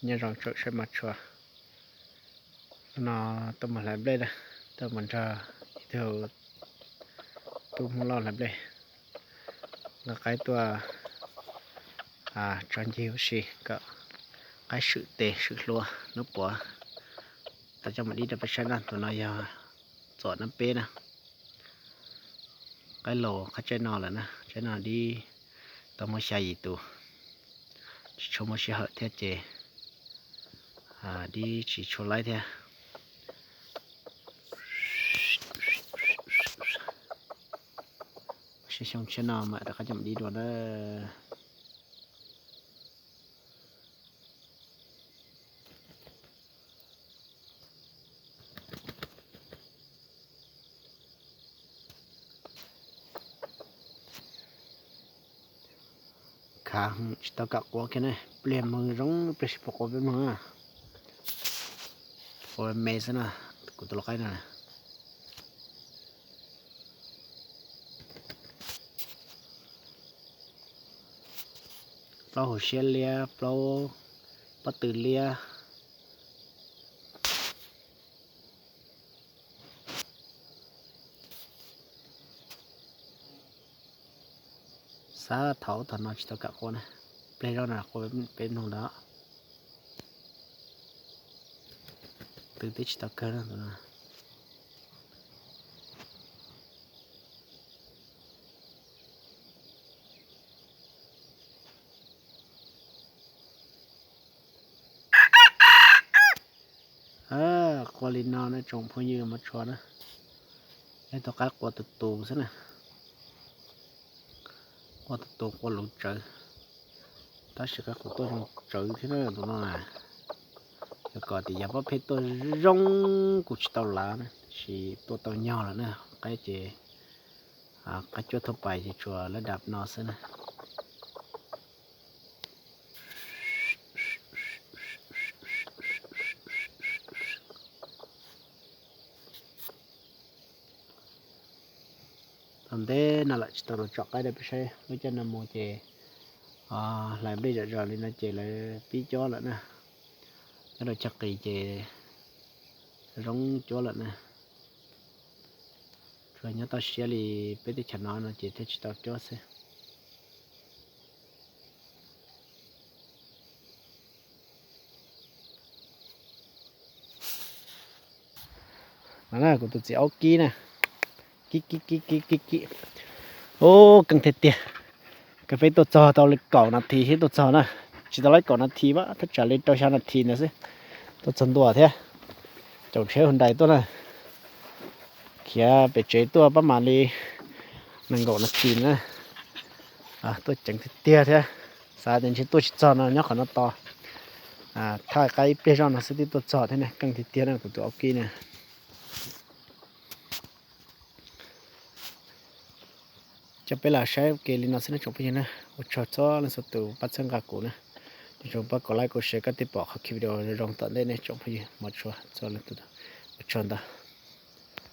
Nyob zoo tsoom saib mos tshua. Hnub no tuaj mus hlais nplej na, tuaj mus nrog ib tug tub Hmoob Lauj hlais nplej. Nqa qaib tuaj tso ncig ua si kom qaib swm tes swm hlua hnub puav. Tau coj mus dib rau peb saib na, tus no yog txom nab peb na. Qaib laus qab tsaib no lawm na, tsaib no dib tau muaj xya yim tus, tsis tshua muaj sij hawm thiab ces dib tsis tshua laib thiab. Seb xyoo tshiab no mam rov qab coj mus dib dua na. Khav tsis tau kam quav kiag ne, pliag moog zoo pliag tsis pom quav peb moog. Quav me xwb na, kuv tus lau qaib no. Plaub hauv siab liab, plaub pob tw liab. Xav thaum thaum no tsis tau kam quav na, pliag zog no quav peb mloog ntawd. Tw twb tsis tau kawg na. Quaj li no na tsoom phooj ywg mos tshua na. Ib tug qaib quaj tus tus xwb na. Quaj tus tus quaj luv tsawv. Tab sis qaib quaj tuaj zoo tsawv thiab na tus no na. Yog kom tias yog pob pheej tuaj zoo kuj tsis tau lav na, tab sis tuaj tau nyog lawm na. Qaib ces qaib cuab thauj pais ces tsuas lab dam no xwb na. Tau ntev no lawm tsis tau los tsom qaib rau peb saib, lub caij no mus ces hlais nplej zom zaws li no ces lawv pib cuab lawm na. Nyob rau chaw qis ces zoo cuab lawm na. Tsuas nyob toj siab li peb teb chaws no no ces thiaj tsis tau cuab xwb. No na kuv tus txiv aub kib na, kib kib kib kib kib kib. Ub, keej tiag tiag. Kas fes tuaj txog tau li kaum nas this thiab tuaj txog na. Tsis tau li kaum nas this mas thaj tsam li rau xya nas this ntawd xwb. Tuaj txog ntua thiab. Caum tsheb hu nrais tuaj na. Khiav pem tsev tuaj pab mam li nees nkaum nas this na. Tuaj ceev tiag tiag thiab. Xav tias ntshe tuaj tsis txog no nyob qhov no tos. Thaij qaib ib pliag zoj no xwb twb tuaj txog thiab ne, keej tiag tiag na kuv tus aub kib na. Coj peb los saib ua ke li no xwb na tsoom phooj ywg na. Ua tsaug txhua leej txhua tus pab txhawb nqa kuv na. Nyob zoo pab kom like kom share koj thiaj pom qhov video zoo zoo tom ntej ne tsoom phooj ywg mos tshua txhua leej txhua tus. Ua tsaug ntau.